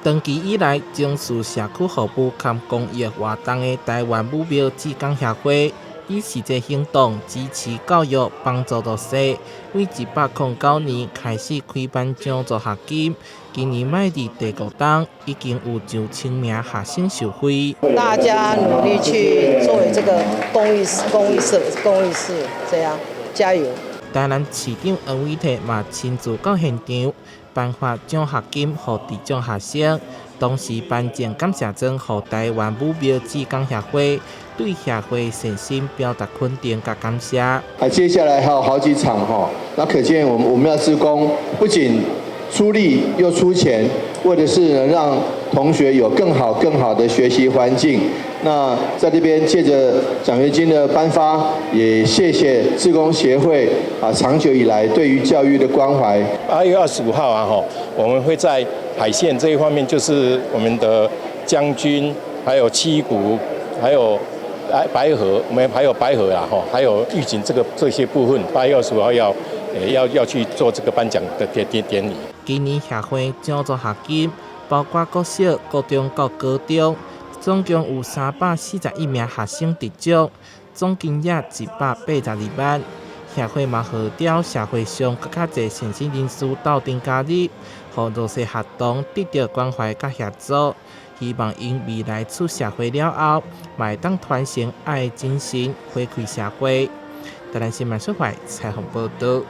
長期以來，從事社區服務兼公益活動的台灣武廟志工協會，以實際行動支持教育，幫助弱勢。對109年開始開頒獎助學金，今年邁入第五冬，已經有上千名學生受惠。大家努力去做這個公益事、公益事、公益事，這樣加油！台南市長黃偉哲嘛親自到現場頒發獎學金予得獎學生，同時頒贈感謝狀予台灣武廟志工協會，對協會善心表達肯定佮感謝。啊，接下來還有好幾場哈，那可見我們武廟志工不僅出力又出錢，為的是能讓同學有更好更好的學習環境。那在這邊借着獎學金的頒發，也謝謝志工協會啊，長久以來對於教育的關懷。8月25號啊，吼，我們會在海線這一方面，就是我們的將軍，還有七股，還有白河，我們還有白河啊，吼，還有玉井這些部分，8月25號要去做這個頒獎的典禮。今年協會獎助學金，包括國小、國中到高中，總共有341名學生得獎，總金額182萬。協會嘛號召社會上閣較濟善心人士鬥陣加入，予弱勢學童得著關懷佮協助，希望𪜶未來出社會了後，嘛會當傳承愛的精神，回饋社會。台南新聞蘇懷採訪報導。